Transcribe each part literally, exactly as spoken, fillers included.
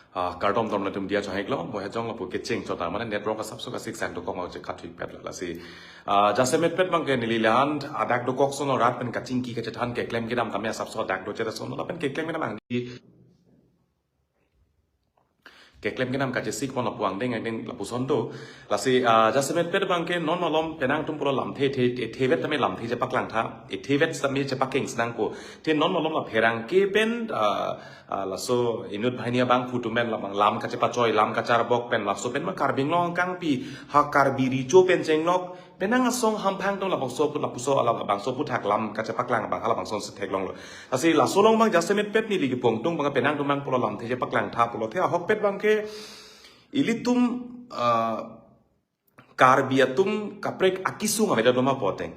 Ah, kardom dom latum dia chonghek lo, mo hejong lapu kecheng chota, mane network asap so kasik sang dokok mau chekhat thuik pet la lasi. Ah, jasemet pet bangke neli lahan adak dokok sono rat pen kachingki kachethan keklem kedam tame asap so adak do cheta sono lapen keklem kedam angdi keklem kedam kachesik pon lapu angdeng angdeng lapuson do. Lasi, ah, jasemet pet bangke non malom penang atum pulo lamthe the, the, thevet tame lamthe chepaklangtha, thevet tame chepakeng senang ko. The non malom la pherangke pen, ah, ah, laso inut banghini abangphu atum pen labang lam kachepachoi, lam kacharbok pen laso pen ma Karbi Anglong angkangpi, ha Karbi Recho pen chenglok, penang asong hamphang atum labangso put lapuso ala labangso aputhak lam kachepaklang abang halabangson si theklonglo. Lasi laso along bang jasemet pet neli kepu angtung bang penang atum bang pulo lamthe chepaklangtha pulo the ahokpet bangke ilitum, ah, Karbi atum kaprek akisung avedet loma pu ateng.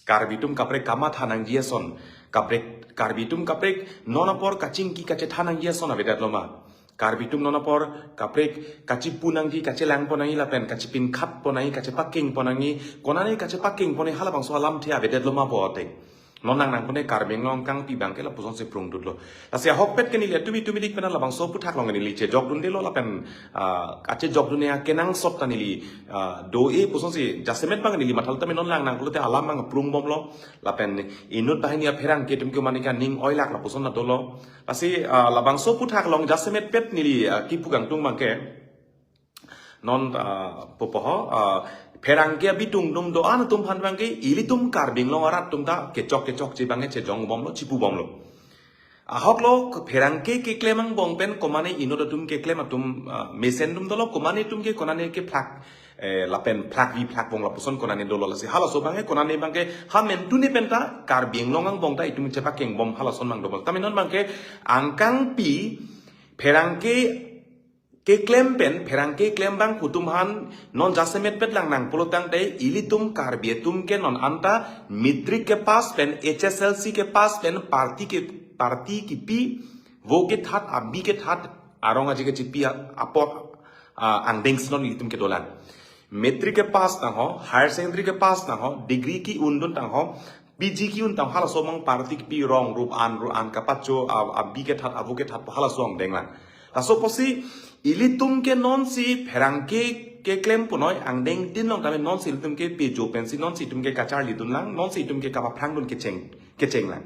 Karbi atum kaprek kamatha nangji ason. Kaprek, Karbi atum kaprek non apor kachingki kachethan nangji ason avedet loma. Karbi atum non apor kaprek kachipu nangji, kachelang pon nangji lapen kachipinkhat pon nangji, kachepakeng pon nangji, konane kachepakeng pon nangji halabangso alamthe avedet loma pu ateng. Non nangnang pon ne Karbi Anglong angkangpi bangke lapuson si prungdutlo. Lasi ahokpet ke neli atum itum idik pen labangso aputhak along neli chejokdundelo lapen, ah, kachejokdun akenangsot ta neli, ah, do-e puson si jasemet bang neli mathal tame non nangnang pulote alam bang prungbomlo. Lapen inut banghini apherangke atum ke mane kaning oilak lapuson na dolo. Lasi, ah, labangso aputhak along jasemet pet neli, ah, kepu angtung bangke non, ah, pupo ho, ah, pherangke abitung atum do-an atum aphan bangke ilitum Karbi Anglong arat atum ta kechok kechokche bangke chejongbomlo, chipubomlo. Ahoklo pherangke keklem angbong pen komane inut atum keklem atum, ah, mesen atum dolo, komane atum ke konane kephlak, eh, lapen phlakvi phlakvong lapuson konane dolo lasi halaso bangke konane bangke ha mentune pen ta Karbi Anglong angbong ta itum chepakengbom halason bang dolo. Tame non bangke angkangpi pherangke keklem pen pherangke keklem abangphu atum aphan non jasemet pet lang nang pulo tangte ilitum Karbi atum ke non anta matric kepass pen H S L C kepass pen party ke, party kipi vo kethat abi kethat arong aji kechipi a-, apor, ah, angdeng si non ilitum kedolang. Matric kepass tang ho, higher secondary kepass tang ho, degree ke-undun tang ho, P G ke-un tang halaso among party kipi rong rup an ru an kapacho a, abi kethat avo kethat halaso angdeng lang. Laso apotsi ilitum ke non si pherangke keklem punoi angdengtin along tame non si ilitum ke pejo pensi non si itum ke kacharlidun lang, non si itum ke kapaphrangdun kecheng, kecheng lang.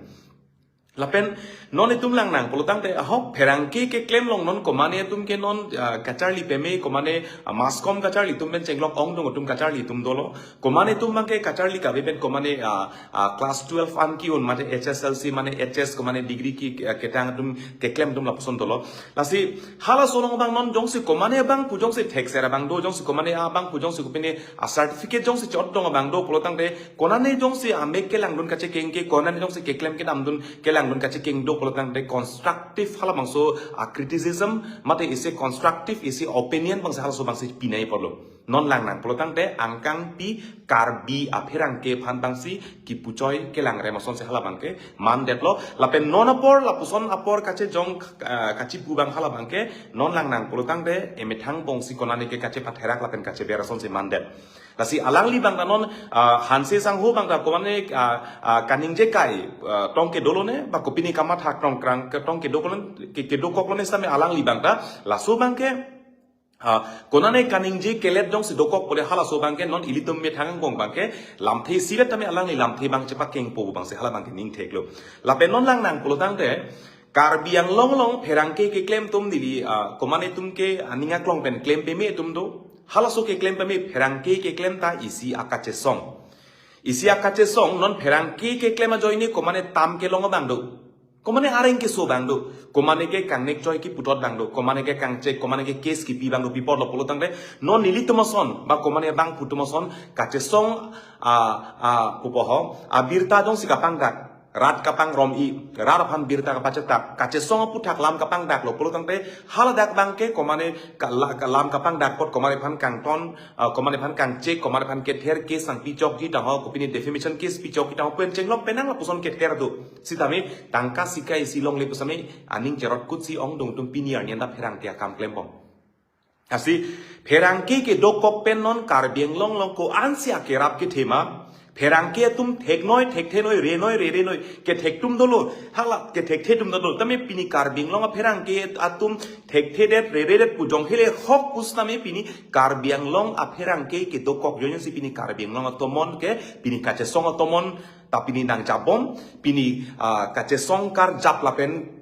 Lapen non itum lang nang pulo tangte ahok pherangke keklem along non komane atum ke non, ah, kacharli peme komane, ah, mass com kacharli atum pen chenglok ongdung atum kacharli atum dolo. Komane atum bangke kacharli kave pen komane, ah, ah, class twelve an ke-un mate H S L C mane H S komane degree ke, ah, ketang atum keklem atum lapuson dolo. Lasi halaso along abang non jongsi komane abangphu jongsi thekser abang do, jongsi komane abangphu jongsi kopine a certificate jongsi chot dong abang do pulo tangte konane jongsi amek kelangdun kachekeng ke, konane jongsi keklem kedamdun kelangdun kachekeng do pulo tangte constructive halabangso a criticism mate isi constructive isi opinion bangsi halaso bangsi pinai apotlo. Non lang nang pulo tangte angkangpi Karbi apherangke aphan bangsi kipuchoi kelang rem asonsi hala bangke mandetlo. Lapen non apor lapuson apor kachejong, ah, kachipu abang hala bangke non lang nang pulo tangte emethang bongsi konane ke kachepatherak lapen kacheber asonsi mandet. Lasi alangli abang ta non, ah, Hanse sangho abang ta komane, ah, ah, kaningje kai, ah, tong kedo lone ba kopine kamatha tongkrang ke tong kedo kolon ke, kedokok lone sitame alangli abang ta laso bangke, ah, konane kaningje kelet jongsi dokok pule halaso bangke non ilitum methang angbong bangke lamthe isivet tame alangli lamthe bang chepakengpo bangsi hala bangke ning theklo. Lapen non lang nang pulo tangte Karbi Anglong along pherangke keklem atum neli, ah, komane atum ke aning aklong pen klem peme atum do. Halaso keklem peme pherangke keklem ta isi akachesong. Isi akachesong non pherangke keklem ajoine komane tam kelong abang do. Komane areng keso abang do. Komane ke kangnek choi kiputot abang do. Komane ke kangchek, komane ke case kipi abang do, pipotlo pulo tangte non nelitum ason ba komane abangphu atum ason kachesong, ah, ah, pupo ho, abirta jongsi kapangdak, rat kapangrom-i, rat aphan birta kapachetak, kachesong aputhak lam kapangdaklo pulo tangte haladak bangke komane ka-, la-, ka-, lam kapangdak apot komane aphan kangton, ah, komane aphan kangchek, komane aphan kether case nangpichokji tang ho, kopine defamation case pichokji tang ho pen chenglok penang lapuson kether do. Sitame tangka sika isi longle pusitame aning cherot kutsi ongdung atum pini arni anta pherangke akam klembom. Lasi pherangke kedokok pen non Karbi Anglong along ko-ansi akerap kethe ma, Pherangke atum theknoi, thekthenoi, renoi, rerenoi, kethek atum dolo, hala kethekthe atum dolo. Tame pini Karbi Anglong apherangke atum thekthedet, reredet pu jongsi le hok pusitame pini Karbi Anglong apherangke kedokok ajoine si pini Karbi Anglong atomon ke pini kachesong atomon ta pini nangjapbom, pini, ah, kachesong karjap lapen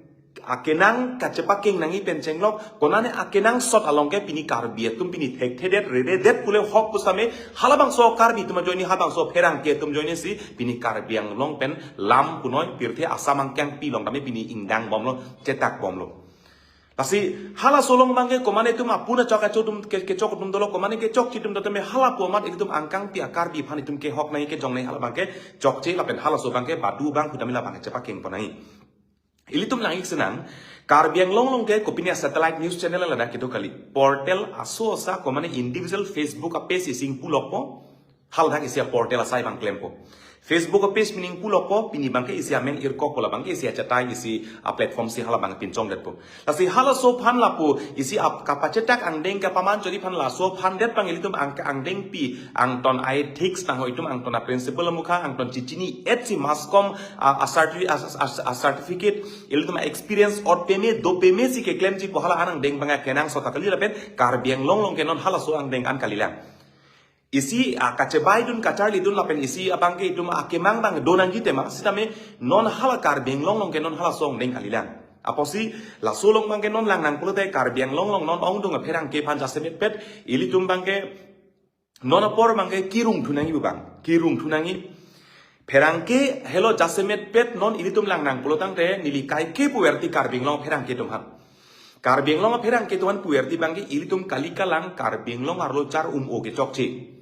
akenang kachepakeng nangji pen chenglok, konane akenangsot along ke pini Karbi atum pini thekthedet, reredet pule hok pusitame, halabangso Karbi atum ajoine halabangso pherangke atum ajoine si pini Karbi Anglong pen lam punoi pirthe Assam angkangpi along tame pini ingdangbomlo, chetakbomlo. Lasi halaso along abangke komane atum apuna chok acho atum ke, kechok atum dolo, komane kechokche atum do tame hala pu amat ilitum angkangpi a-Karbi aphan itum kehok nangji, kejong nangji, halabangke chokche lapen halaso abangke badu abang pudamila abangke chepakengpon nangji. Ilitum lang-ik sinang, Karbi Anglong along ke kopine satellite news channel ladak kedo kali. Portal aso asa komane individual Facebook a-page isi ingpulokpo, haladak isi a-portal asai abang klempo. Facebook a-page pini ingpulokpo, pini abangke isi amen irkokpo, labangke isi achatai isi a-platform si halabang pinchongdetpo. Lasi halaso aphan lapu isi ap kapachetak angdeng kapamanchotji aphan laso aphan det abang ilitum ang angdengpi angton a-ethics nang ho, itum angton a-principle amukha angton chichini-etsi mass com a, a certi-, a, a, a certificate, ilitum a-experience ot peme do peme si keklemji pu hala an angdeng abang akenangsot ta kali lapen Karbi Anglong along ke non halaso angdeng an kalilang. Isi, ah, kachebaidun kacharlidun lapen isi abangke itum akemang abang do nangji tema, sitame non hala Karbi Anglong along ke non halaso angdeng kalilang. Apotsi laso along abangke non lang nangpulote Karbi Anglong along non ongdung apherangke aphan jasemetpet ilitum abangke non apor abangke kirung thu nangji pu abang, kirung thu nangji. Pherangke helo jasemetpet non ilitum lang nangpulotangte neli kaike puverti Karbi Anglong apherangke atum aphan. Karbi Anglong apherangke atum aphan puverti abangke ilitum kali kalang Karbi Anglong arlo char-um-o ke chokche.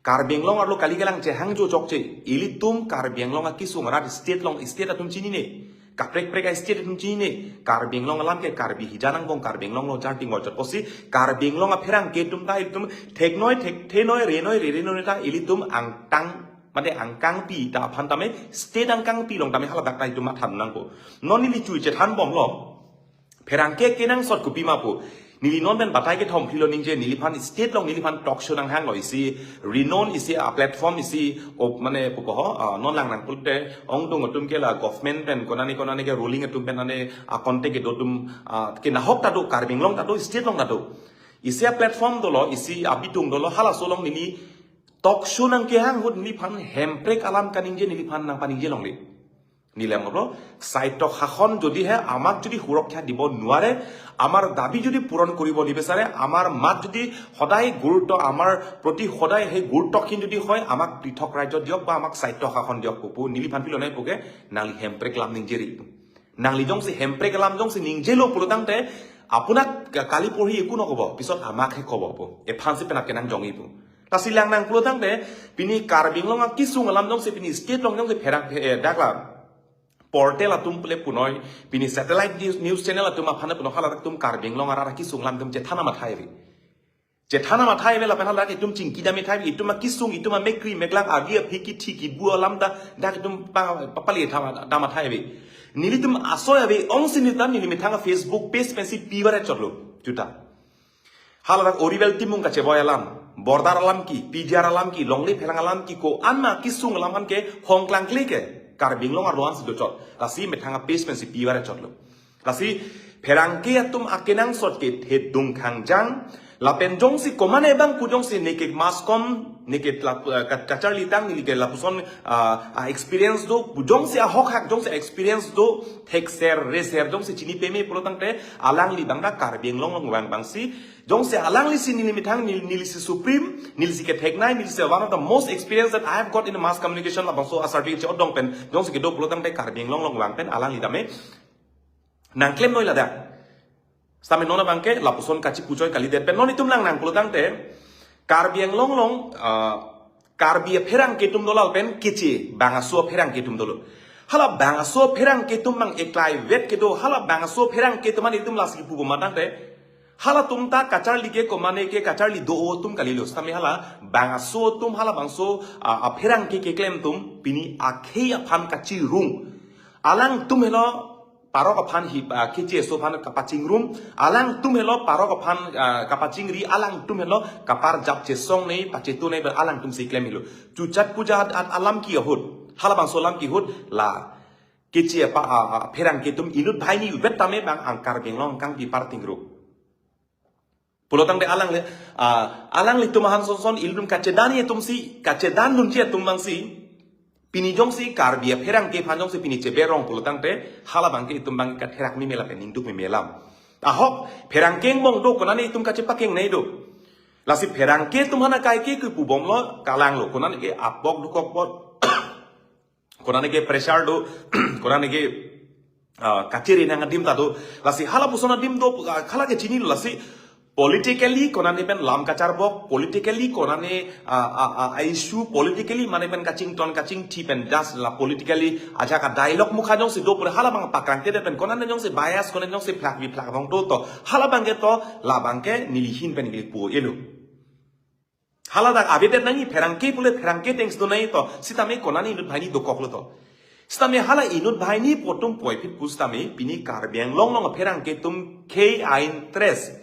Karbi Anglong arlo kali kalang chehangjo chokche. Ilitum Karbi Anglong akisung arat state along state atum chinine. Kaprek prek a-state atum chinine. Karbi Anglong alam ke Karbi hijan angbong Karbi Anglong lo char ting-oi chot pusi Karbi Anglong apherangke atum ta ilitum theknoi, thekthenoi, renoi, rerenoi ta ilitum angtang, mate angkangpi ta aphan tame state angkangpi along tame haladak ta itum matha nangpo. Non neli chui chethanbomlo. Pherangke kenangsot kopima pu. Neli non pen batai kethom philo ningje, neliphan state along neliphan talk show nanghanglo, isi renown isi a-platform isi op mane pupo ho, ah, non lang nangpulote ongdung atum ke la government pen konane konane ke ruling atum pen ane a-contact kedo atum, ah, ke nahok ta do, Karbi Anglong ta do, state along ta do. Isi a-platform dolo, isi abitung dolo, halaso along neli talk show nangkehang ahut neliphan hemprek alam kaningje neliphan nangpaningje longle. Neli lam bolo, স্বায়ত্তশাসন যদিহে আমাক যদি সুৰক্ষা দিব নোৱাৰে, আমাৰ দাবী যদি পূৰণ কৰিব নিবিচাৰে, আমাৰ মাত যদি সদায় গুৰুত্ব, আমাৰ প্ৰতি সদায় সেই গুৰুত্বহীন যদি হয়, আমাক পৃথক ৰাজ্য দিয়ক বা আমাক স্বায়ত্তশাসন দিয়ক, pupu, neliphan pilo nai puke, nangli hemprek alam ningjeri. Nangli jongsi hemprek alam jongsi ningjelo pulotangte, আপোনাক কা-, কালি পৰহি একো নকব, পিছত আমাকহে কব pu. Ephan si penak kenang jongji pu. Lasi lang nangpulotangte, pini Karbi Anglong akisung alam jongsi pini state along jongsi pherang, eh, dakla portal atum pule punoi, pini satellite news, news channel atum aphan punoi haladak atum Karbi Anglong arat akisung alam atum chethana mathai ave. Chethana mathai ave lapen haladak itum chingki dam ithai ave, itum akisung, itum amekkri meklang agi aphiki thiki bu alam ta dak itum pa, pa, pali tha, dam athai ave. Nelitum asoi ave, ongsi nelitum neli methang Facebook page pensi pivar chotlo, juta. Haladak Oriwel Timung kacheboi alam, border alam ke, P G R alam ke, longle phelang alam ke, ko-an ma kisung alam an ke hongklangkle ke, Karbi Anglong arlo ansi dochot. Lasi methang a-page pensi pivar chotlo. Lasi pherangke atum akenangsot ke thedung khangjang, lapen jongsi komane abang pu jongsi neke mass com, neke la, eh, ka-, kacharlitang, neke lapuson, ah, ah, experience do, pu jongsi ahok hak, jongsi experience do, thekser, reser, jongsi chini peme pulotangte, alangli abang ta Karbi Anglong along vang abangsi, jongsi alanglisi neli methang, neli, nelisi supreme, nelisi ketheknei, nelisi one of the most experience that I have got in the mass communication, labangso a-certificate che-odong pen, jongsi kedo pulotangte Karbi Anglong along vang pen, alangli tame nangklemnoi ladak. Sitame non abangke lapuson kachipuchoi kalidet pen non itum lang nangpulotangte, Karbi Anglong along, ah, Karbi apherangke atum dolo lapen keche bangso apherangke atum dolo. Hala bangso apherangke atum mang eklai vet kedo, hala bangso apherangke atum an itum lasi pupo matangte, halatum ta kacharli ke komane ke kacharli do-o atum kalilo. Sitame hala bangso atum, halabangso, ah, apherangke keklem atum pini akhei aphan kachirung. Alangtum helo parok aphan hi, ah, keche aso aphan kapachingrum, alangtum helo parok aphan, ah, kapachingri, alangtum helo kaparjap chesong nei, pachetu nei, alangtum si klem helo. Chuchat puja at, at alam ke ahut, halabangso alam ke ahut, la keche apa, ah, ah, pherangke atum inut banghini vet tame bang ang Karbi Anglong kangpi parting ru. Pulotangte alangli, ah, alanglitum ahan sonson ilitum kachedan atum si, kachedan dunji atum bang si, pini jongsi Karbi apherangke aphan jongsi pini cheberong pulotangte, halabangke itum bang katherak meme lapen ningduk meme alam. Ahok, pherangke angbong do, konane itum kachepakeng nei do. Lasi pherangke atum aphan akai ke kepubomlo, kalanglo, konane ke apok dukok pot. Konane ke pressure do, konane ke, ah, kachiri nang adim ta do. Lasi halapuson adim do, ah, hala ke chinilo lasi politically konane pen lam kacharbok, politically konane, ah, ah, ah, issue, politically mane pen kachington kachingthi pen das la politically ajak a dialogue mukha jongsi do pura halabang paklangtedet pen konane jongsi bias, konane jongsi phlak bi phlak rong do to, halabangke to, labangke neli ahin pen neli pu elo. Haladak avedet nangji, pherangke pule pherangke ateng si do nangji to, sitame konane inut banghini dokoklo to. Sitame hala inut banghini pu atum puvoiphit pusitame pini Karbi Anglong along apherangke atum khei a-interest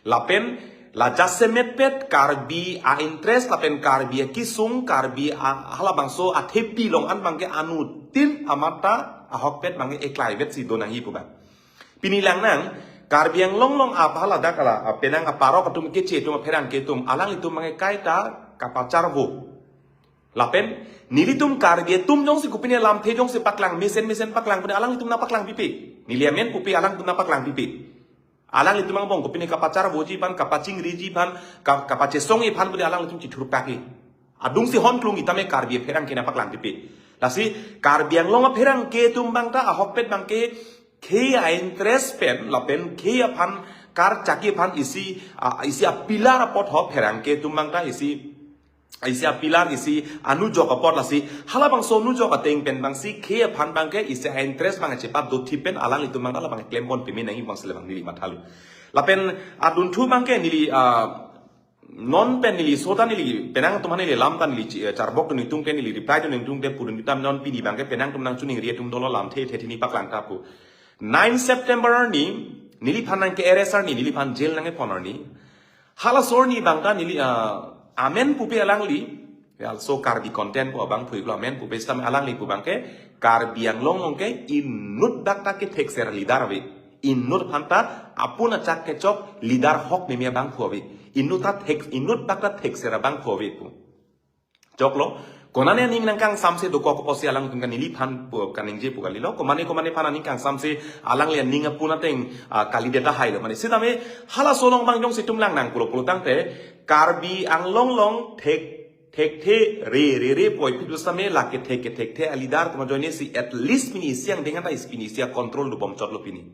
lapen la jasemetpet Karbi a-interest lapen Karbi akesung, Karbi a, halabangso athepi along an bangke anuttin amat ta ahokpet bangke eklaivet si do nangji pu bang. Pini lang nang, Karbi Anglong along apa haladak ala, ah, penang aparok atum keche atum apherangke atum, alanglitum bangke kaita kapacharvo. Lapen, nelitum Karbi atum jongsi kopine lamthe jongsi paklang, mesen mesen paklang, pune alanglitum nangpaklang pipe. Neli amen pupe alangtum nangpaklang pipe. Alanglitum angbong kopine kapacharvoji aphan, kapachingriji aphan, ka-, kapachesongji aphan pune alanglitum chithurpake. Adungsi hon klung itame Karbi apherangke nangpaklang pipe. Lasi Karbi Anglong apherangke atum bang ta ahokpet bangke khei a-interest pen lapen khei aphan karchakji aphan isi, ah, isi a-pillar apot ho pherangke atum bang ta isi, isi a-pillar isi anujok apot lasi halabangso anujok ateng pen bangsi khei aphan bangke isi a-interest bang chepat dothip pen alanglitum bang ta labang klem pon peme nangji bangsi labang neli mathalo. Lapen adunthu bangke neli, ah, non pen neli so ta neli penang atum aphan neli lam ta neli chi-, eh, charbok dun ningtung te neli reply dun ningtung te pudun kitam non pini bangke penang atum nangchiningri atum dolo lamthe the thini paklang ta pu. Nine September arni, neliphan nangke-arrest arni, neliphan jail nangkepon arni. Halaso arni bang ta neli, ah, amen pupe alangli, also Karbi content pu abang phui lo amen pupe sitame alangli pu bangke, Karbi Anglong along ke inut dak ta kethekser leader ave. Inut aphan ta apun achak kechok leader ahok meme abangphu ave. Inut ta thek, inut dak ta thekser abangphu ave pu. Choklo, konane aning nangkangsamse dokok apotsi alangtum kan neliphan pu kaningje pu kalilo, komane komane aphan aning kangsamse alangli aning apun ateng, ah, kalidet tahai lo. Mane sitame halaso along bang jongsi itum lang nang pulo pulotangte, Karbi Anglong along thek, thekthe re re re puvoiphit pusitame lake thek kethekthe a-leader atum ajoine si at least pini isi angdeng anta isi pini isi a-control dobom chotlo pini.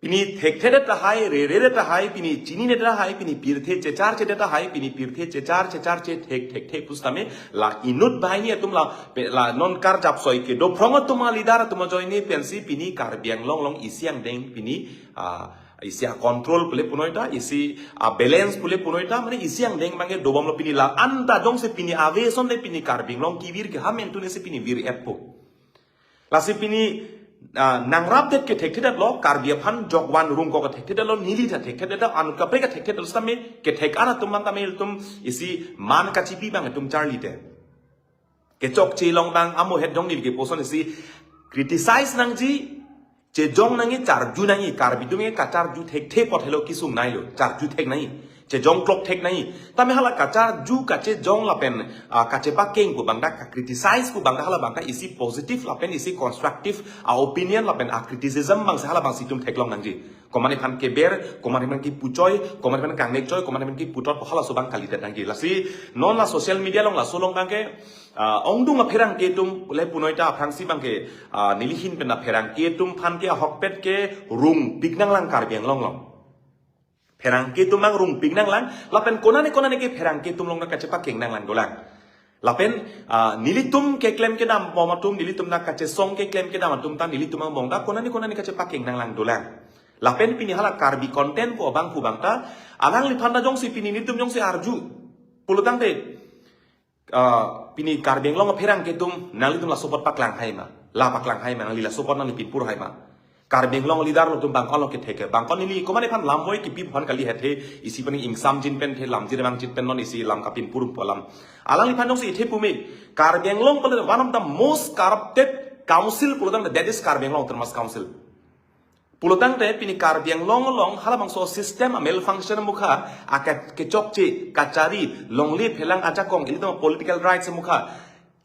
Pini thekthedet tahai, reredet tahai, pini chininedet tahai, pini pirthe checharchedet tahai, pini pirthe chechar checharche thek thekthe pusitame la inut banghini atum la, pe-, la non karjap soi kedo phrong atum a-leader atum ajoine pensi pini Karbi Anglong along isi angdeng pini, ah, isi a-control pule punoi ta, isi a-balance pule punoi ta, mane isi angdeng bangke dobomlo pini la anta jongsi pini ave sonde pini Karbi Anglong kevir ke ha mentu ne si pini vir-etpo. Lasi pini, ah, nangrapdet kethekthedetlo, Karbi aphan jokvan rungkok kethekthedetlo, neli ta thekthedetlo, anut kaprek kethekthedetlo sitame, kethek an atum bang tame itum isi man kachipi bang itum charlite. Kechokche along bang amohet jong neli kepuson isi criticize nangji, chejong nangji, charju nangji, Karbi atum ke kacharju thekthe apot helo kesung nailo, charju thek nangji, chejong klok thek nangji. Tame hala kacharju kachejong lapen, ah, kachepakeng pu bang ta, ka-criticize pu bang ta hala bang ta isi positive lapen isi constructive a-opinion lapen a-criticism bang si hala bang si itum theklong nangji. Komane aphan keber, komane aphan kepuchoi, komane aphan kangnek choi, komane aphan keputot, halaso bang kalidet nangji. Lasi non la social media along laso along bangke, ah, ongdung apherangke atum le punoi ta aphrangsi bangke, ah, neli ahin pen apherangke atum aphan ke ahokpet kerungpik nanglang Karbi Anglong along. Pherangke atum bang rungpik nanglang, lapen konane konane ke pherangke atum along ta kachepakeng nanglang dolang. Lapen, ah, nelitum keklem kedam bom atum, nelitum ta kachesong keklem kedam atum ta, nelitum angbong ta konane konane kachepakeng nanglang dolang. Lapen pini hala Karbi content pu abangphu bang ta, alangliphan ta jongsi pini nelitum jongsi arju pulotangte, ah, pini Karbi Anglong apherangke atum, nanglitum laso apot paklang hai ma? La paklang hai ma, nangli laso apot nangli pinpur hai ma. Karbi Anglong leader lo atum bangkon lo kethe ke. Bangkon neli komatne aphan lamvoi kipi aphan kali hethe, isi pen ingsamjin pen the, lamjir mangjin pen non isi lam kapinpur po alam. Alangliphan jongsi ithe pume. Karbi Anglong pulo one of the most corrupted council pulotangte, that is Karbi Anglong Autonomous Council. Pulotangte pini Karbi Anglong along halabangso system a-malfunction mukha, ake, kechokche, kachari, longle phelang ajakong, ilitum political rights mukha.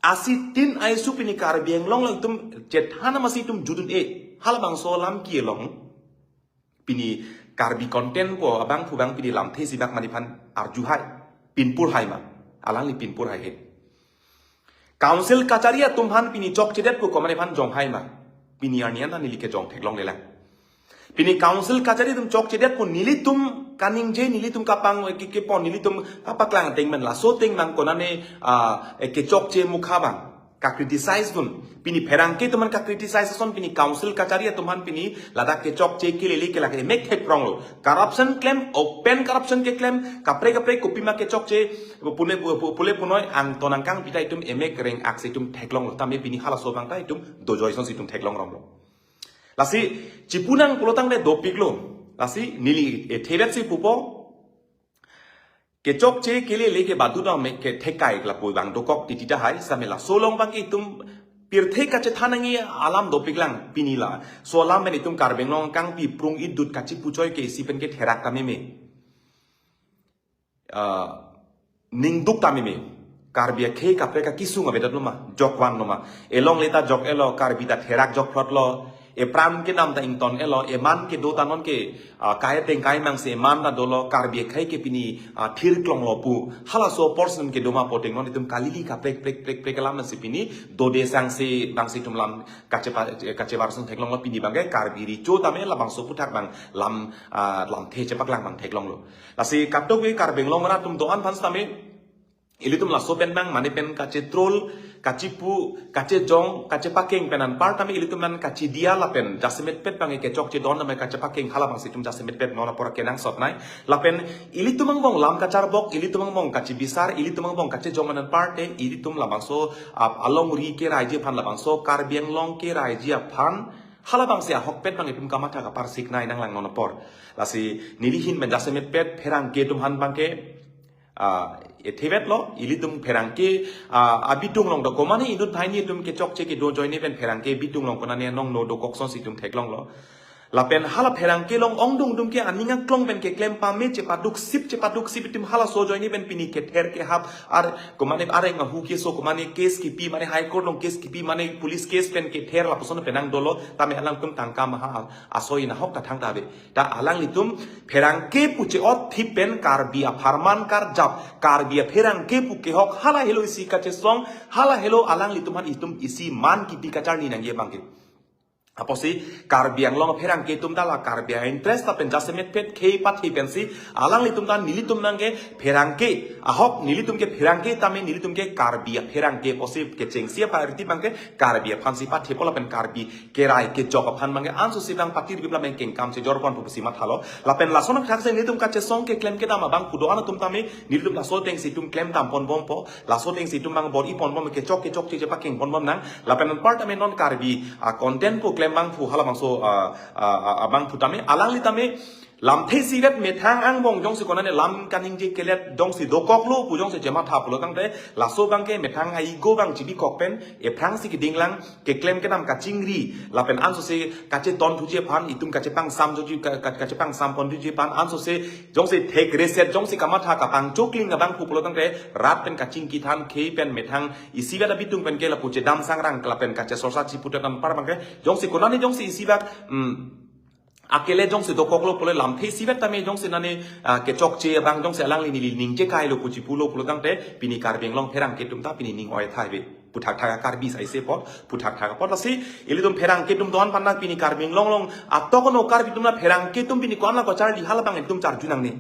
Asi tin aisu pini Karbi Anglong along itum chethan amasi itum judun-e. Halabangso alam kelong. Pini Karbi content ko abangphu abang pini lamthe isibak maniphan arju hai. Pinpur hai ma. Alangli pinpur hai he. Council kachari atum aphan pini chokchedet ko komatne aphan jong hai ma. Pini arni an neli kejong theklonglelang. Pini council kachari atum chokchedet ko nelitum kaningje, nelitum kapang ke, kepon, nelitum kapaklang ateng men laso ateng bang konane, ah, eh, kechokche mukha bang ka-criticize dun. Pini pherangke atum aphan ka-criticize ason pini council kachari atum aphan pini ladak kechokche kelele ke lake emek thekprong lo. Corruption klem, open corruption keklem, kaprek kaprek kopima kechokche, pune pu-, pu-, pule punoi angton angkang pita itum emek reng aksi itum theklong lo. Tame pini halaso abang ta itum dojoi asonsi itum theklong rong lo. Lasi chipunang pulotangte dopik lo. Lasi neli, eh, thevet si pupo. Kechokche kelele ke badu dam me ke thekai lapu bang dokok titi tahai, same laso along bang ke itum pirthe kachethan nangji alam dopik lang pini la. So alam pen itum Karbi Anglong kangpi prung idut kachipuchoi ke isi pen ke therak tame me. Ah, ningduk tame me. Karbi akhei kaprek akesung avedet lo ma, jokvan lo ma. Elongle ta jok-e lo, Karbi ta therak jokphlot lo. Epran kedam ta ington-e lo, eman kedo ta non ke, ah, kai ateng kai mang si eman ta dolo, Karbi akhei ke pini, ah, thirklong lo pu. Halaso person kedo ma pu ateng non itum kalili kaprek prek prek prek alam si pini dode sangsi bangsi itum lam kachepa-, kachevar sung theklong lo pini bang ke Karbi Recho tame labangso aputhak bang lam, ah, lamthe chepaklang bang theklong lo. Lasi katok ke Karbi Anglong rat atum do-an aphan tame ilitum laso pen bang mane pen kachetrol, kachepu, kachejong, kachepakeng pen anpar tame ilitum man kachedia lapen jasemetpet bang kechokche don tame kachepakeng halabangsi itum jasemetpet non apor kenangsot nai. Lapen ilitum angbong lam kacharbok, ilitum angbong kachebisar, ilitum angbong kachejong pen anpar te ilitum labangso, ah, alongri keraiji aphan labangso Karbi Anglong keraiji aphan halabangsi ahokpet bang itum kamatha kaparsik nai nanglang non apor. Lasi neli ahin pen jasemetpet pherangke atum aphan bang ke, ah, ethevet lo, ilitum pherangke, ah, abitung along do komane inut thai ni itum kechokche kedo ajoine pen pherangke abitung along konane nong no dokok asonsi itum theklong lo. Lapen hala pherangke along ongdung dum ke aning aklong pen keklem pame chepaduk sip chepaduk sip itum halaso ajoine pen pini kether kehap ar komane areng ahu keso komane case kipi mane High Court along case kipi mane police case pen kether lapuson penang dolo tame alangtum tangka maha asoi nahok ta thangta ave. Ta alanglitum pherangke pu che-ot thip pen Karbi apharman karjap, Karbi apherangke pu kehok hala helo isi kachesong, hala helo alanglitum aphan itum isi man kipi kacharli nangji bang ke. Apotsi Karbi Anglong pherangke atum ta la Karbi a-interest lapen jasemetpet khei pathe pensi alanglitum ta nelitum nang ke pherangke ahok nelitum ke pherangke tame nelitum ke Karbi apherangke apotsi kechengsi a-priority bang ke Karbi aphansi pathepo lapen Karbi kerai kejok aphan bang ke anso si bang patir bibla meng kengkam si jorpon pusi mathalo. Lapen lason athak si nelitum kachesong keklem kedam abangphu do-an atum tame nelitum laso ateng si itum klem tampon bompo. Laso ateng si itum bang bor-ipon bom kechok kechokche chepakeng pon bom nang. Lapen anpar tame non Karbi, ah, content pu klem bangphu halabangso, ah, ah, ah, abangphu tame alangli tame lamthe isivet methang angbong jongsi konane lam kaningje kelet jongsi dokok lo pu jongsi chematha pulotangte laso bang ke methang a-ego bang chibikok pen ephrangsi keding lang keklem kedam kachingri lapen anso si kacheton thuji aphan itum kachepangsam thuji ka-, ka-, kachepangsam pon thuji aphan anso si jongsi thek reset jongsi kamatha kapangchokling abangphu pulotangte rat pen kachingki than khei pen methang isivet abitung pen ke lapu chedam sangrang lapen kachesorsa chiputet anpar bang ke jongsi konane jongsi isivet, mm, akele jongsi dokok lo pule lamthe isivet tame jongsi nane, ah, kechokche abang jongsi alangli neli ningje kai lo pu chipu lo pulotangte pini Karbi Anglong pherangke atum ta pini ning oi thai ve. Puthak thak Karbi sai se pot, puthak thak pot lasi ilitum pherangke atum do-an aphan nang pini Karbi Anglong along atok no Karbi atum na pherangke atum pini ko-an la kacharli halabang itum charju nangne.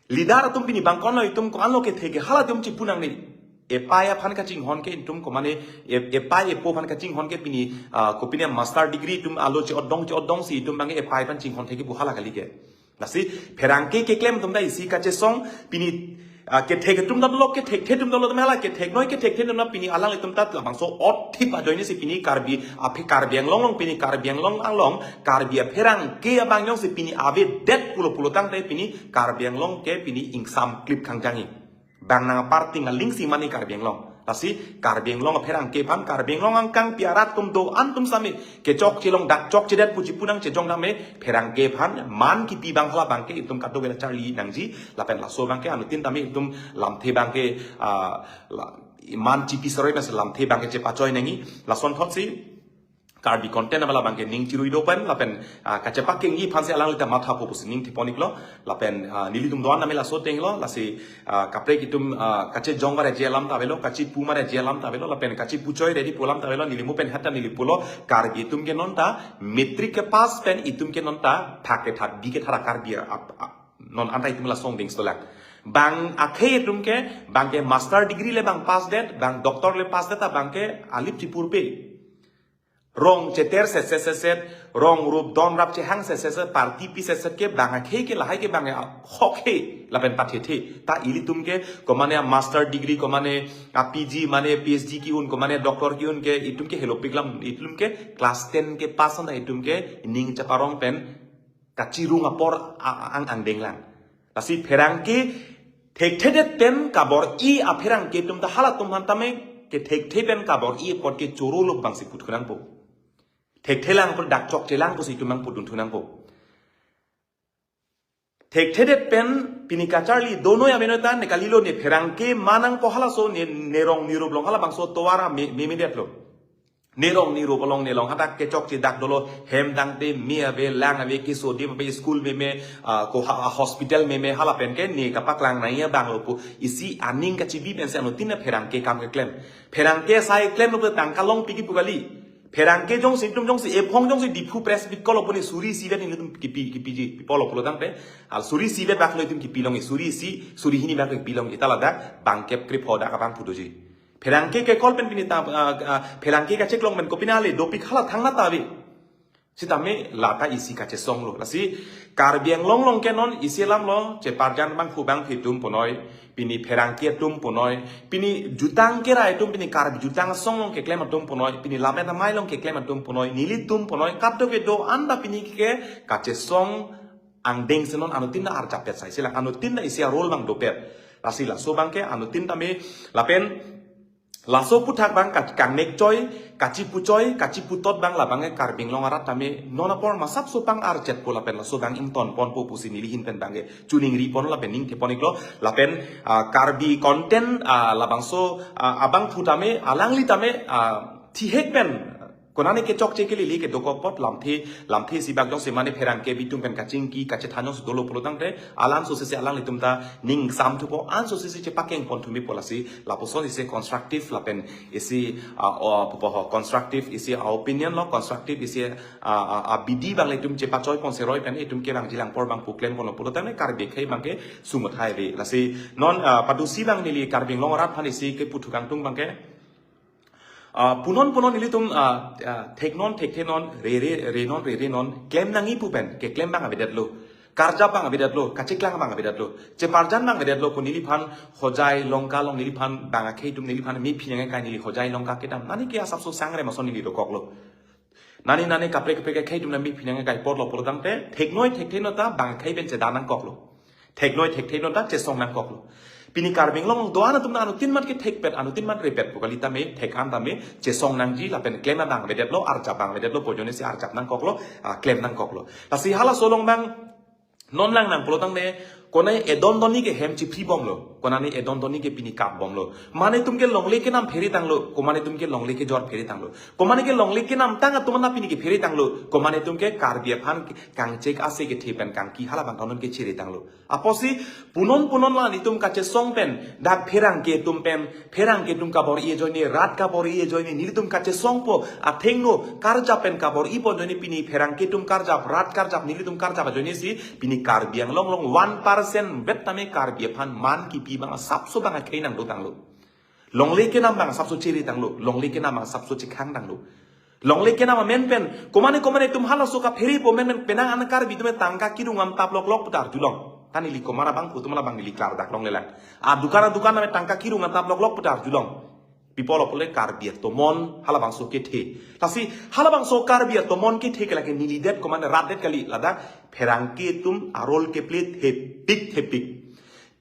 Leader atum pini bangkon lo itum ko-an lo kethe ke hala atum chipu nangne. Epai aphan kachinghon ke itum komane e-, epai epo aphan kachinghon ke pini, ah, kopine master degree itum alo che-odong che-odong si itum bang epai aphan chinghon thek ke bu hala kali ke. Lasi pherangke keklem atum ta isi kachesong pini Ah, kethek atum ta dolo, kethekthe atum ta dolo, tame hala kethek noi, kethekthe atum ta pini alanglitum ta labangso othip ajoine si pini Karbi, aphi Karbi Anglong along, pini Karbi Anglong along, Karbi apherangke abang jongsi pini avedet pulo pulo tangte pini Karbi Anglong ke pini ingsamklip khangjangji. Bang nang aparting aling si mane Karbi Anglong. Lasi Karbi Anglong apherangke aphan, Karbi Anglong angkang pi arat atum do-an atum sami kechokche long, dak chokchedet puji pu nangchejong tame pherangke aphan man kipi abang hala abangke itum kadokave charli nangji. Lapen laso abangke anuttin tame itum lamthe abangke, ah, la, man chipi saroi mas lamthe abangke chepachoi nangji. Lasonthotsi Karbi content abang labangke ning chirui do pen lapen, ah, kachepakengji aphansi alangli ta mathapo pusi ning thepon-iklo. Lapen, ah, nelitum do-an tame laso ateng lo, lasi, ah, kaprek itum, ah, kachejong bare je alam ta avelo, kachipu bare je alam ta avelo, lapen kachipu choi ready pu alam ta avelo, neli mo pen heta neli pulo, Karbi itum ke non ta matric kepass pen itum ke non ta thak kethat bi kethat a Karbi ap-, ap-, non anta itum lason ding stolang. Bang akhei itum ke, bang ke master degree le bang pass det, bang doctor le pass det, ta bang ke alip chipurpe. Rong cheter seset seset, rong rup don rap chehang seset seset, party pi seset ke bang akhei ke lahai ke bang ahok he, lapen pathethe. Ta ilitum ke, komane a master degree, komane a P G, mane P H D ki-un, komane doctor ki-un ke, itum ke helopik lam, itum ke class ten kepass anta itum ke ning chaparong pen kachirung apor a-, a-, ang angdeng lang. Lasi pherangke thekthedet pen kabor-i apherangke atum ta halatum aphan tame kethekthe pen kabor-i apot ke choro lok bangsi puthu nangpo. Thekthe lang pu dak chokche lang pusi itum nangpudun thu nangpo. Thekthedet pen pini kacharli do noi ave noi ta ne kalilo, ne pherangke ma nangpo halaso, ne, ne rong ne rup along halabangso tovar a me, memedet lo. Ne rong ne rup along ne long hadak kechokche dak dolo, hem tangte me ave, lang ave, keso adim ave, school meme, ah, ko ha, hospital meme, hala pen ke ne kapaklang nangji abang lo pu isi aning kachibi pensi anuttin ta pherangke akam keklem. Pherangke asai klem lo pu tangka longpik pu kali. Pherangke jongsi itum jongsi ephong jongsi Diphu press meet call lo pu ne suri isi vet nelitum kipi, kipiji, pipolo pulo tangte. Al suri isi vet bak lo itum kipi longji, suri isi, suri hini bak lo kipi longji, ta ladak bang kep krip hodak abang phu doji. Pherangke ke call pen pini ta, ah, ah, pherangke kacheklong pen kopine ale dopik hala thangnatta ave. Sitame lata isi kachesong lo. Lasi Karbi Anglong along ke non isi alam lo, cheparjan bangphu bangphi atum punoi, pini pherangke atum punoi, pini jutang kerai atum, pini Karbi jutang asong along keklem atum punoi, pini lammet amei along keklem atum punoi, nelitum punoi, kadokave do-an ta pini ke kachesong angdeng si non anuttin ta arjap pet sai. Sila anuttin ta isi a role bang dopet. Lasi laso abangke anuttin tame lapen laso aphuthak bang ka-, kangnek choi, kachipu choi, kachipu tot bang labangke Karbi Anglong arat tame non apor masapso pang arjetpo lapen laso bang ingtonponpo pusi neli ahin pen bangke chuningri pon lapen ning thepon-iklo lapen, ah, Karbi content, ah, labangso, ah, abangphu tame, alangli tame, ah, thihek pen konane kechokche kelele kedokok apot lamthe, lamthe isi bak jongsi mane pherangke bitum pen kachingki kachethan jongsi dolo pulo tangte, alanso sese alanglitum ta ning sam thupo, anso sese chepakengpon thu mepo lasi, lapuson isi constructive lapen isi, ah, o, pupo ho, constructive isi, ah, opinion lo, constructive isi, ah, ah, ah, bidi bang le itum chepachoi pon seroi pen itum ke bang jilang apor bang pu klemponlo pulo tangte Karbi akhei bangke sumut hai ave. Lasi non, ah, padusi bang neli Karbi Anglong arat aphan isi keputhu kangtung bangke, ah, punon punon nelitum, ah, ah, theknon thekthe non, rere renon rere non, klem nangji pu pen keklem bang avedetlo, karjap bang avedetlo, kacheklang bang avedetlo, cheparjan bang avedetlo, ko neliphan Hojai Longka along neliphan bang akhei atum neliphan mephi nangkai, neli Hojai Longka kedam, nani ke asapso sangre mason neli dokoklo. Nani nani kaprek kaprek akhei atum nang mephi nangkai apotlo pulo tangte, theknoi thekthe non ta bang akhei pen chedan nangkoklo. Theknoi thekthe non ta chesong nangkoklo. Pini Karbi Anglong do-an atum na anuttin mat kethekpet, anuttin mat repet pu kali tame, thek-an tame chesong nangji lapen klem bang avedetlo, arjap bang avedetlo, pu ajoine si arjap nangkoklo, ah, klem nangkoklo. Lasi halaso along bang non lang nang pulo tangte, konane edon donni ke hem chipri bomlo, konane edon donni ke pini kap bomlo. Mane itum ke longle kenam phere tanglo, komane itum ke longle kejor phere tanglo. Komane ke longle kenamtang atum na pini ke phere tanglo, komane itum ke Karbi aphan kangchek ase kethe pen kangki hala bang kanon ke chere tanglo. Apotsi punon punon la nelitum kachesong pen, dak pherangke atum pen, pherangke atum kabor-i ajoine, rat kabor-i ajoine, nelitum kachesongpo, athengno karjap pen kabor-i pon ajoine pini pherangke atum karjap, rat karjap, nelitum karjap ajoine si, pini Karbi Anglong along one percent vet tame Karbi aphan man kipi bang asapso bang akhei nangdo tanglo. Longle kenam bang asapso chere tanglo, longle kenam bang asapso chekhang tanglo. Longle kenam amen pen, komane komane itum halaso kapherepo amen pen, penang an Karbi atum tangka kirung am tap lok lok putar julong. Kan neli komat abangphu atum labang neli klardak longlelang. Adukan adukan name tangka kirung atap loklok pu ta arjulong. Pi apotlo pule Karbi atomon halabangso kethe. Lasi halabangso Karbi atomon kethe ke lake nelidet komat rat det kali, ladak pherangke atum a-role keplay thepik thepik.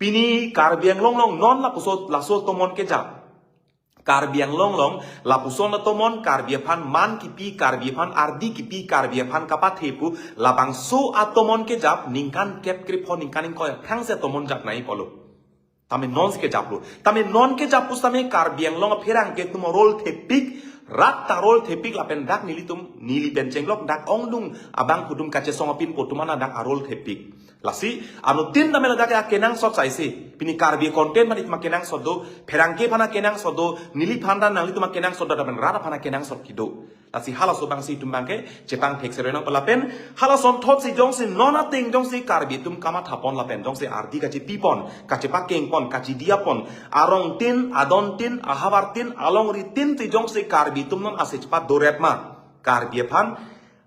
Pini Karbi Anglong along non lapuson laso atomon kejap. Karbi Anglong along lapuson atomon Karbi aphan man kipi, Karbi aphan ardi kipi, Karbi aphan kapathe pu labangso atomon kejap ningkan kep krepho ningkan ingkoi aphrangsi atomon jap nangji apotlo. Tame nonsi kejaplo. Tame non kejap pusitame Karbi Anglong apherangke atum a-role thepik, rat ta a-role thepik lapen dak nelitum, neli pen chenglok dak ongdung abangphu atum kachesong apinpo atum ana dak a-role thepik. Lasi anuttin tame ladak akenangsot saisi. Pini Karbi content aphan itum akenangsot do, pherangke aphan akenangsot do, neliphan ta nanglitum akenangsot do, lapen rat aphan akenangsot kedo. Lasi halaso abangsi itum abangke chepangthek seroi nangpo lapen halason thotsi jongsi non ateng jongsi Karbi atum kamathapon lapen jongsi ardi kachipipon, kachepakengpon, kachidiapon, arongtin, adontin, ahavartin, alongritin si jongsi Karbi atum non ase chepadoret ma, Karbi aphan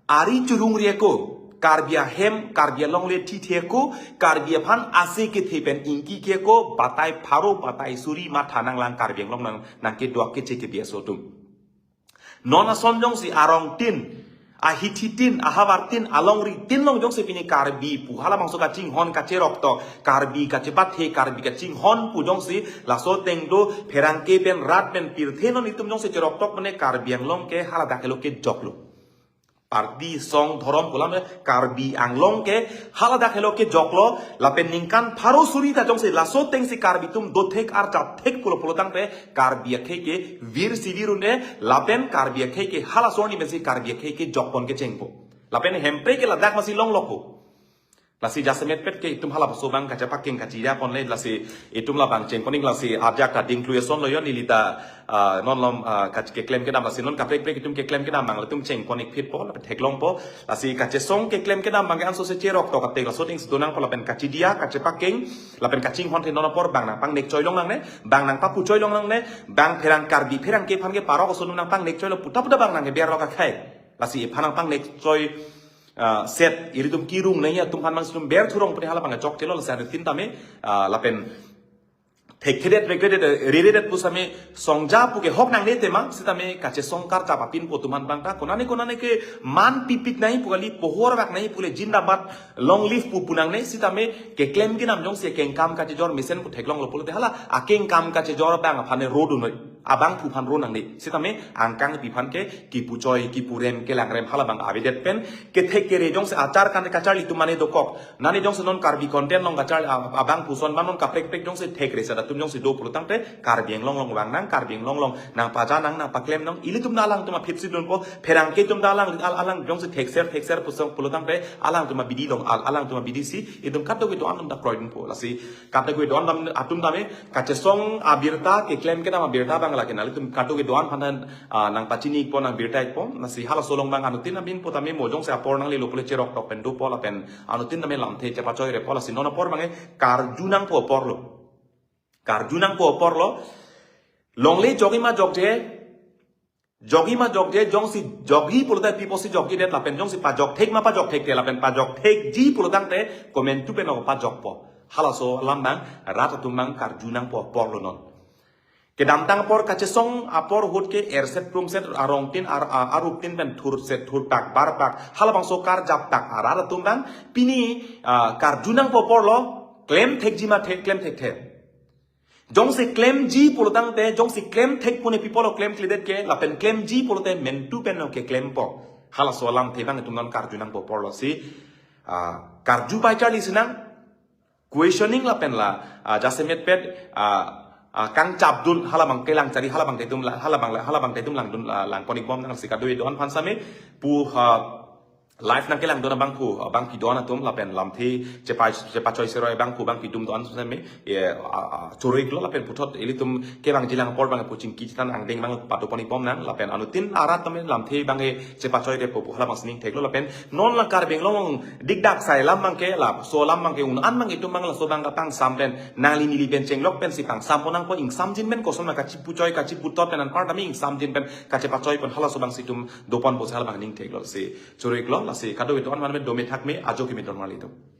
ari churungri ako, Karbi ahem, Karbi alongle thithe ako, Karbi aphan ase kethe pen ingkike ako, batai pharo, batai suri matha nanglang Karbi Anglong nang, nangkedo keche kebi aso atum. Non ason jongsi arongtin, ahithitin, ahavartin, alongritin along jongsi pini Karbi pu halabangso kachinghon kacheroktok, Karbi kachepathe, Karbi kachinghon pu jongsi laso ateng do pherangke pen rat pen pirthe non itum jongsi cheroktok mane Karbi Anglong ke haladak helo kejoklo. Party song dhorom pu alam le Karbi Anglong ke haladak helo kejoklo lapen ningkan pharo suri ta jongsi laso atengsi Karbi atum dothek arjapthek pulo pulo tangte Karbi akhei ke virsi virun-e lapen Karbi akhei ke halaso arni pensi Karbi akhei kejokpon kechengpo. Lapen hemprek ke ladak masi longlokpo. Lasi jasemetpet ke itum halaso abang kachepakeng kachidiapon le lasi itum labang chengpon-ik lasi ajak kading klui ason lo yo neli ta, ah, non lom, ah, kach-, keklem kedam lasi non kaprek prek itum keklem kedam abang le itum chengpon-ik phitpo lapen theklongpo. Lasi kachesong keklem kedam abang ke anso se cheroktok ateng laso atengsi donangpo lapen kachidia kachepakeng lapen kachinghon the non apor bang nangpangnek choi long nangne, bang nangpapu choi long nangne, bang pherang Karbi pherangke aphan ke parok ason nangpangnek choi lo puta puta bang nangkeber lo kakhai. Lasi iphan nangpangnek choi ah, set ilitum kirung nangji atum aphan mang itum ber thurong puni hala abang chokchelo lasi anuttin tame, ah, lapen thekthedet, regredet, reredet pusitame songja pu kehok nangne tema sitame kachesong karjap apinpo atum aphan abang ta konane konane ke man pipik nangji pu kali, pohor bak nangji pu le, zindabad, long live pu pu nangne sitame keklem kedam jongsi akengkam kachejor mesen pu theklonglo pulote hala akengkam kachejor abang aphan ro dun noi. Abangphu aphan ro nangne. Sitame angkangpi aphan ke kipu choi, kipu rem, kelang rem hala abang avedet pen kethek kere jongsi achar kan kacharli atum mane dokok. Nane jongsi non Karbi content along kacharli ab-, abangphu ason ma non kaprek prek jongsi thekre seta atum jongsi do pulo tangte Karbi Anglong along vang nang, Karbi Anglong along nangpaja nang, nangpaklem nang, ilitum ta alangtum aphi si dunpo, pherangke atum ta alang, al-, alang jongsi thekser thekser pusong pulo tangte alangtum abidi along, al-, alangtum abidi si itum kadokave do-an atum ta kroidunpo. Lasi kadokave do-an atum tame kachesong abirta, keklem kedam abirta abang lake nanglitum kadokave do-an aphan, ah, nangpachini-ikpo, nangbirta-ikpo. Lasi halaso along abang anuttin abangphu tame mo jongsi apor nanglelo pule cheroktok pen dopo lapen anuttin tame lamthe chepachoirepo lasi non apor abang ke karju nangpo aporlo. Karju nangpo aporlo. Longle jokji ma jokje, jokji ma jokje, jongsi jokji pulote pi apotsi jokjidet lapen jongsi pajokthek ma pajokthekthe lapen pajokthekji pulo tangte komantu pen ok pajokpo. Halaso alam abang rat atum abang karju nangpo aporlo non. Kedamtang apor kachesong apor ahut ke erset prungset arongtin ar-, a-, aruptin pen thurset thurpak barpak hala abangso karjaptak arat atum abang pini, ah, karju nangpo aporlo, klemthekji ma the-, klemthekthe. Jongsi klemji pulo tangte, jongsi klemthek pune pi apotlo klemkledet ke, lapen klemji pulote mantu pen ok keklempo. Halaso alamthe abang itum non karju nangpo aporlo si, ah, karju pai charli sinang, questioning lapen la, ah, jasemetpet, ah, ah, kangchapdun hala abang kelang chari hala abang ta itum la, hala abang la, hala abang ta itum langdun la, langpon-ikbom nang si kadokave do-an aphan same pu, ah, live nangkelangdun abangphu, abangpi do-an atum lapen lamthe chepa-, chepachoi seroi abangphu abangpi atum do-an same, eh, ah, ah, choro-iklo lapen puthot ilitum kevangjilang apor abang pu chingki chethan angdeng abang padopon-ikbom nang lapen anuttin arat tame lamthe abang chepachoirepo pu hala abang sining theklo lapen non la Karbi Anglong dikdak sai alam abang ke laso alam abang ke un-an abang itum abang laso abang kapangsam pen nangli neli pen chenglok pensi pangsampon nangpo, ingsamjin pen koson ma kachipu choi kachipu tot pen anpar tame ingsamjin pen kachepachoipon halaso abang si itum doponpo si hala abang ning theklo si choro-iklo lasi kadokave do-an aphan me dome thakme ajo kimi don marli itum.